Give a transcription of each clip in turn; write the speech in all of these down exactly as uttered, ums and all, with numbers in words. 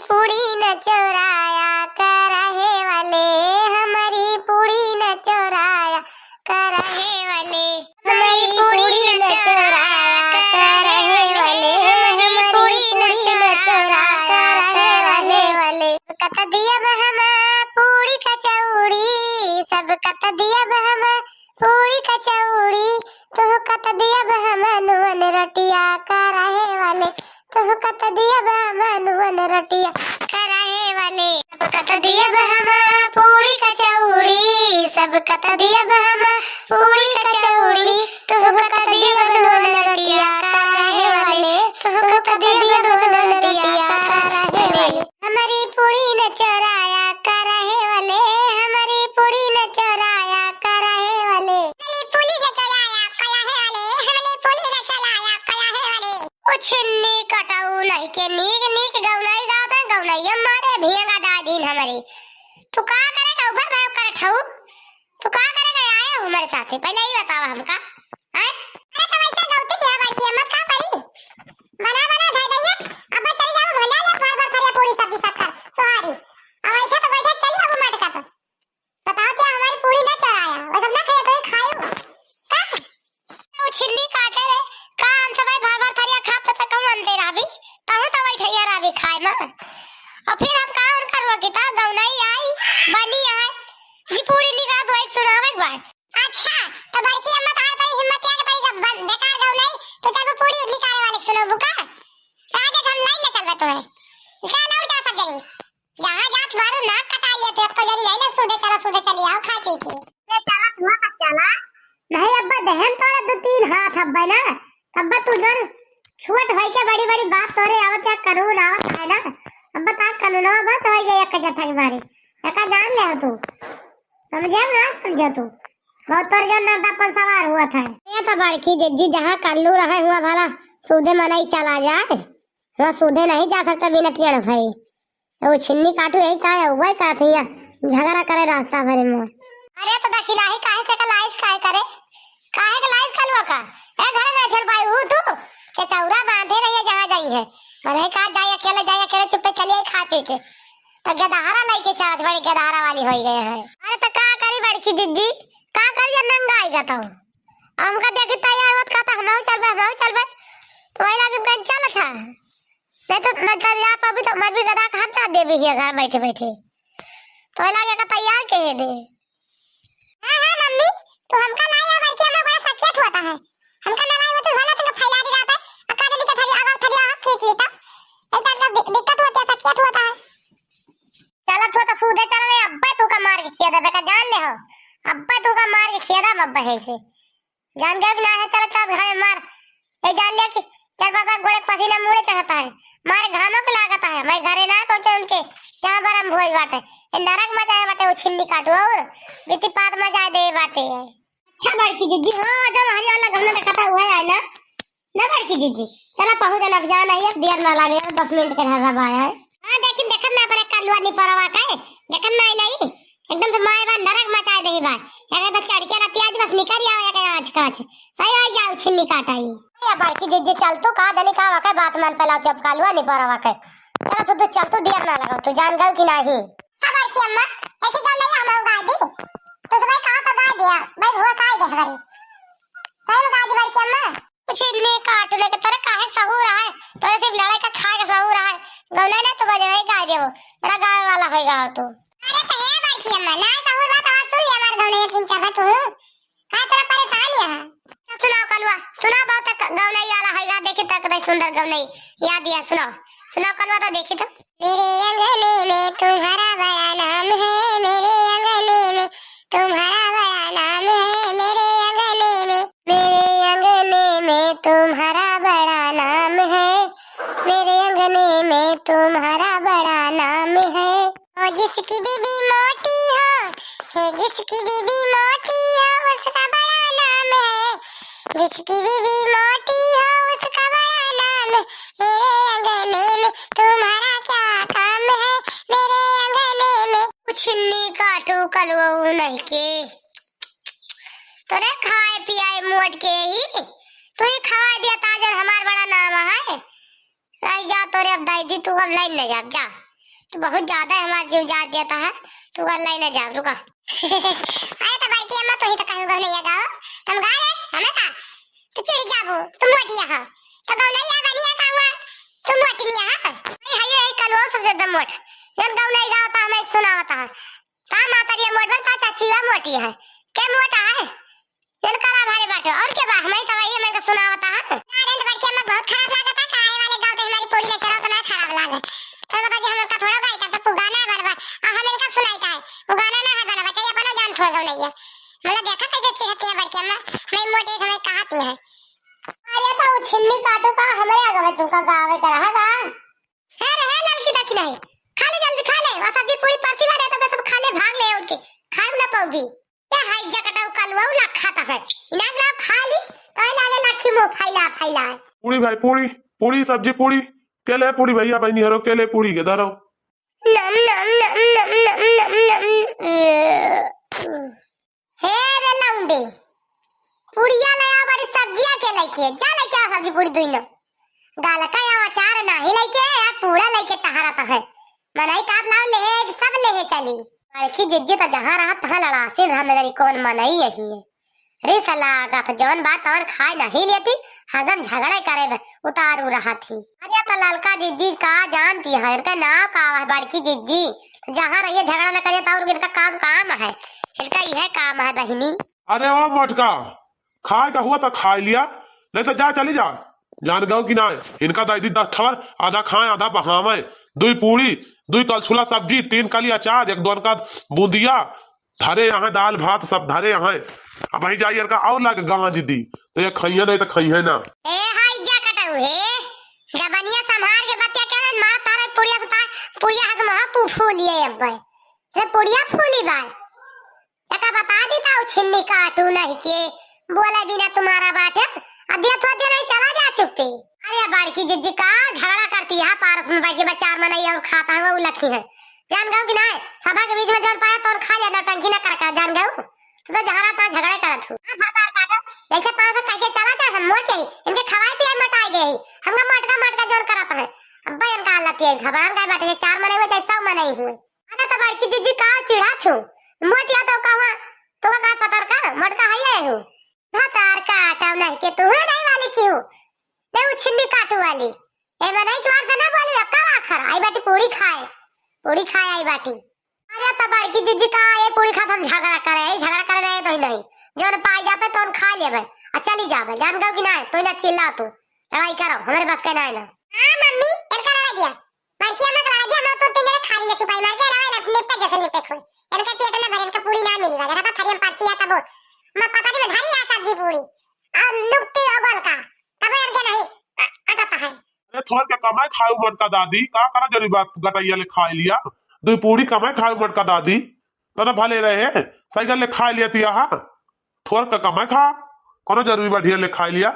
पूड़ी न चोराया कर हे वाले, हमारी पूड़ी न चोराया कर हे वाले, हमारी पूड़ी न चोराया कर हे वाले, हमारी पूड़ी न चोराया कर हे वाले। कत दियब हम पूड़ी कचौड़ी, सब कत दियब हम पूड़ी कचौड़ी, तुह कत दियब हम नुअन रोटिया कर हे वाले, तुह कत दियब हम नुअन रोटिया कर हे वाले। सब कत दियब हम पूड़ी कचौड़ी, सब कत दियब हम पूड़ी कचौड़ी, तुह कत दियब नुअन रोटिया कर हे वाले, तुह कत दियब नुअन रोटिया कर हे वाले। हमारी पूड़ी न चोराया कर हे वाले, हमारी पूड़ी न चोराया कर हे वाले। हमारी पूड़ी न चोराया कर हे वाले, हमारी पूड़ी न चोराया कर हे वाले। ओ छिन्नी काटू नहीं के नीक नीक गौनई गावत है, गौनई मारे भियंगा डाल दीन हमारी। तू का करे का ऊपर मैं करत हूँ? तू का करे का आए हो हमारे साथे? पहले ही बतावा हमका। हैं? अरे तो वैसे गलती किया बड़की अम्मा का करी? बना बना धर दइया, अब चली जाओ भंजा ले भर भर थरिया पूरी सब्जी शक्कर सोहारी। अब ऐसे तो बैठे चली अब मटका तो। बताओ क्या हमारी पूरी ना चलाया, वो सब ना खाया तो ये खायो। का? वो छिन्नी काटे रे, का हम सब भर भर थरिया खाते तो कहूँ अंते रावी, कहूँ तो बैठे रावी खाए मा। और फिर हम का उनका रोकी था, गौनई आई, बनी आए, जी पूरी निकाल दो, एक सुनावे एक बार। अच्छा, तो बड़की अम्मा तोहार बड़ी हिम्मत है कि तोरी का बन-, बेकार गौनई, तो चल वो पूड़ी निकाले वाले के सुनोबू का? आज हम लाइन में चलबे तो है। इका लौट जा सब जनी। जहाँ जात मारू नाक कटा लिया तो एको जनी नहीं ना सूधे चला, सूधे चली आओ खा पी के। ले चला तू तो चला। नहीं अब्बा देहन तोरा दो तीन हाथ अब्बा ना। अब्बा तू जन छोट होई के बड़ी बड़ी बात तोरे आवत या कानून आवत है ना। अब्बा ता कानूनवा बात होई गई एक जठक मारी। एका जान ले हो तू। समझे ना समझे तू? बहुत तोर जन नरदा पर सवार हुआ था। ये तो बड़की जिज्जी जहाँ कल्लू रहे हुआ भला सूधे मनई चला जाए, हुआ सूधे नहीं जा सकता बिना टेढ़ भई। वो छिन्नी काटू यही का है, वही का थी झगड़ा करे रास्ता भरे में। अरे तो दखिलाही काहे से का लाइस काहे करे? काहे के लाइस कलुआ का? ए घर में झड़ पाई हूँ तू? के चौरा बांधे रहिए जहाँ जाई है। मने का जाए अकेले, जाए अकेले चुप्पे चलिए खा पी के। तो गदहारा लइके चाहत बड़ी गदहारा वाली होई गए हैं। अरे तो का करी बड़की जिज्जी? का करी जब नंगा आई गा तो? हमका देखी तैयार होत का तो हमहू चलबे, हमहू चलबे। तो वही लागे कहीं चल था। नहीं तो, नहीं तो जा पाबी तो मर भी गदा का हम जा देवी है घर बैठे बैठे। तो वही लागे का तैयार के है दे। हाँ, हाँ, मम्मी, तू हमका ना आया, बल्कि हमें बड़ा सकियत होता है। हमका ना लाई हो तो भला तुमको फैला दे जाता है। अक्का जनी के थरी, अगर थरी आप खींच लेता। एक बात का दि-, दिक्कत होती है, सकियत होता है। चलत हो तो सूधे चल रे, अब्बे तू का मार के खिया दे, बेटा जान ले हो। अब्बे तू का मार के खिया दे, अब्बे है से। जान गए कि ना है, चल, चल, घर में मार। ए जान ले कि चार पाँच बार गोड़े के पसीना मुड़े चढ़ता है, मारे घामों के लागत है, मैं घरे ना पहुँचे उनके, जहाँ पर हम भोज बाटे। ए नरक मचाए बाटे, वो छिन्नी काटू और बीती पात मचाए दे बाटे। अच्छा बड़की जिज्जी, हाँ, जो हरी वाला गहना देखा था, वही आए ना, ना बड़की जिज्जी, चला पहुँच, अब जाना ही है, देर ना लागे, दस मिनट के रहा आया है। हाँ, देखिन, देखत ना अपने कलुआ निपरवा के, देखत ना, नहीं, एकदम से माए बा, नरक मचाए देही बा। एकर तो चढ़ के रतिया आज बस निकल आवे, एकर आज काच। सही हो जाओ, छिन्नी काटाई। या बड़की जिज्जी, चल तू, का जानी का वाकई बात मान पे लाओ, जब कलुआ निपरवा के। चल तू, तू चल तू, देर ना लगाओ, तू जान गयो कि नहीं? हाँ, बड़की अम्मा, ऐसी काम नहीं, हम उगा दी। तू सुबह कहा तो गा दिया, भाई हुआ का ही गहबरी। सही में गा दी, बड़की अम्मा। कुछ इतने काटने के तोरे काहे सहूर आए? तोरे सिर्फ लड़ाई का खाए का सहूर आए। गौना ना तो बजवाई गाय देबो। बड़ा गावे वाला होई गाओ तू। अरे तो हे बड़की अम्मा, ना सहूर बात और सुन ले हमार गौना एक दिन चबत हूँ। का तोरा परेशान यहाँ? सुनाओ कलुआ, सुनाओ बहुत तक गौना वाला होई गा, देखी तक नहीं सुंदर गौना याद दिया, सुनाओ। सुनाओ कलुआ तो देखी तो। मेरे अंगने में तुम्हारा बड़ा नाम है, मेरे अंगने में तुम्हारा बड़ा नाम है, मेरे अंगने में। मेरे अंगने में तुम्हारा बड़ा नाम है, मेरे अंगने में तुम्हारा बड़ा नाम है। ओ जिसकी बीबी मोटी हो, हे जिसकी बीबी मोटी हो, उसका बड़ा नाम है। जिसकी बीबी मोटी हो, उसका बड़ा नाम है। मेरे अंगने में तुम्हारा क्या काम है, मेरे अंगने में। छिन्नी काटू कलुआ नहीं के। तोरे खाए पियाए मोट के ही, तू ही खवाए दिया ताजन हमार बड़ा नाम है। लाई जा तोरे अब दाई दी, तू अब लाई न जा, जा। तू बहुत ज्यादा हमार जीव जात देता है, तू अब लाई न जा, रुका। अरे तो बड़की अम्मा, तू ही तो कहू गौनैया गाओ, तुम गा रहे, हमें का? तू चिढ़ जाबू, तू मोटी है, तो गौनैया बनी है का हुआ? तू मोटी नहीं है। नहीं है, ये कलवा सबसे ज्यादा मोट, जन गौनई गावता है, हमें सुनावता है। का मातरिया मोट बन, का चाची बा मोटी है, के मोटा है? जन करा भारी बाटे, और के बा? हमें तो वही, हमें का सुनावता है। अरे तो बड़की अम्मा, बहुत खराब लागता है, का आए वाले गाँव में हमारी पूरी न चलाओ तो ना खराब लागे। तो बता जी, हम इनका थोड़ा गाई का, तो तू गाना है बरबर, आ हम इनका सुनाई का है, वो गाना ना है बना, बच्चा ये अपना जान थोड़ा गौनैया। मतलब देखा कैसे चिढ़ती है बड़की अम्मा, हमें मोटी समय कहाती है। अरे तो वो छिन्नी काटू का, हमें आ गए तुमका गावे का रहा गा। हे रे, हे ललकी दखिनही, खा ले जल्दी, खा ले। वह सब्जी पूरी परती बा, नहीं तो मैं सब खा ले, भाग ले उठ के, खाए ना पाऊंगी। ये हाई जकटाऊ कलुआऊ लखा तो है, इनाग लाओ खा ली, तो ये लागे लाखी मुंह फैला फैला है। पूरी भाई, पूरी, पूरी, सब्जी पूरी, के ले पूरी भैया, बहनी हरो, के ले पूरी के धरो। नम, नम, नम। हे रे लौंडे, पुड़िया ले आ, बड़ी सब्जिया के लेके जा, लेके आ सब्जी पूरी दुइनो। गालका या अचार नाही लेके, या पूरा लेके टहरत है। मनई काट लाओ, लेहे, सब लेहे चली। बड़की जिज्जी तो जहाँ रहत, तहाँ लड़ासी रहा, न जानी कौन मनई यही है। रिस लागत, जौन बात तौन खाए नहीं लेती, हरदम झगड़े करे ब-, उतारू रहत ही। अरे तो ललका जिज्जी का जानती है, इनका नाव का है बड़की जिज्जी, जहाँ रहिए झगड़ा न करिए, तो और इनका काम काम है, इनका यह काम है बहिनी। अरे ओ मोटका, खाए का हुआ तो खाए लिया, नहीं तो जा, चली जा। जान गयो कि ना, इनका दे दी दस ठवर, आधा खाए आधा बहावे। दुई पूड़ी, दुई कलछुला सब्जी, तीन कली अचार, एक दोन का बूंदिया, धरे यहाँ दाल भात सब धरे यहाँ। अब वहीं जाइए इनका और लाग गवा दीदी, तो ये खइहे नहीं तो खइहे ना। ए हाई जा कटाऊ हे, जबनिया संभार के बतिया के मार तारे पुड़िया से तार, पुड़िया हाथ में पू फूलिए अब भाई, से पुड़िया फूली बाय। एका बता दी ता उ छिन्नी काटू नहीं के, बोले बिना तुम्हारा बाटे, अदिया तो अदिया नहीं चला जा चुप्पे। अरे बड़की जिज्जी का झगड़ा करती है, पारस में बैठ के बस चार मनई और खाता है, वो लखी है। जान गयो कि नहीं, सभा के बीच में जौन पाया तौन खा लिया, नौटंकी ना कर कर, जान गयो। तू तो झगड़ा ता झगड़े करत हूँ। हाँ, भतार काटो, जैसे पाँच सौ कह के चला जा, हम मोट के ही, इनके खवाई पियाई मोटाई गए ही, हमका मोटका मोटका जौन करत है। अब्बा इनका हालत ये घबरान गए बाटे, चार मनई हुए चाहे सौ मनई हुए। अरे तो बड़की दीदी का चिढ़ा छू? मोटिया तो कहवा, तो का पतर का? मोटका है ये हो। भतार काटो नहीं के तू है नहीं वाली क्यों? नहीं उ छिन्नी काटू वाली। ए मनई के बार से ना बोली, अक्का आखर। आई बाटी पूड़ी खाए। पूड़ी खाए आई बाटी। अरे तो बड़की दीदी का ये पूड़ी खात हम झगड़ा करे, झगड़ा करे रहे तो ही नहीं। जौन पाई जाबे तौन खा लेबे। आ चली जाबे। जान गयो कि नहीं? तो ही ना चिल्ला तू। लड़ाई करो, हमरे बस के नहीं ना। हाँ मम्मी, इनका लड़ा दिया। बड़की अम्मा के लड़ा दिया, हम तो तीन जने खा लिए चुपाई मार के, लड़ा ना, निपटे जैसे निपटे खोए। इनके पेट में भरे, इनका पूड़ी ना मिली, वगैरह का थरियम पाती आता वो। मैं पता नहीं, मैं धरी आ सब्जी पूड़ी। और नुकती और गोल का, तब इनके नहीं, अ-, अटता है। अरे थोर के कमाए खाए उमर का दादी, का करा जरूरी बात गटैया ले खाए लिया। दुई पूड़ी कमाए खाए उमर का दादी, तब भले रहे, साइकिल ले खाए लिया तिया हा। थोर का कमाए खा, कोनो जरूरी बा ढेर ले खाए लिया।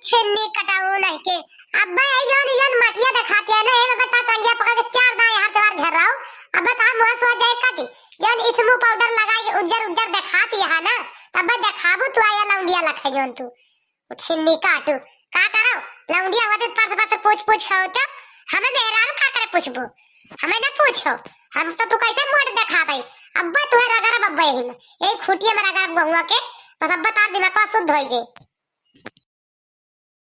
छिन्नी कटाऊ नहीं के। अब्बे, ये जौन, ये जौन मटिया देखाती है ना, ये बता टंगिया पकड़ के चार दाएं हाथ द्वार घेर रहा हूँ। अब्बे, कहाँ मुँह सो जाए काटी। जौन इसमू पाउडर लगाए के उज्जर उज्जर देखाती है ना, तब देखाबू तू आया लौंडिया लखे जौन तू। छिन्नी काटू। का करो? लौंडिया होते परस परस पूछ पूछ खाओ तो हमें मेहरारू का करे पूछबो? हमें ना पूछो। हम तो तू कैसे मोट देखा गई? अब्बा तुहे रगरब अब्बा यही में। यही खूटिया में रगरब गहुआ के, बस अब्बा तार दिमाग का शुद्ध होई जे।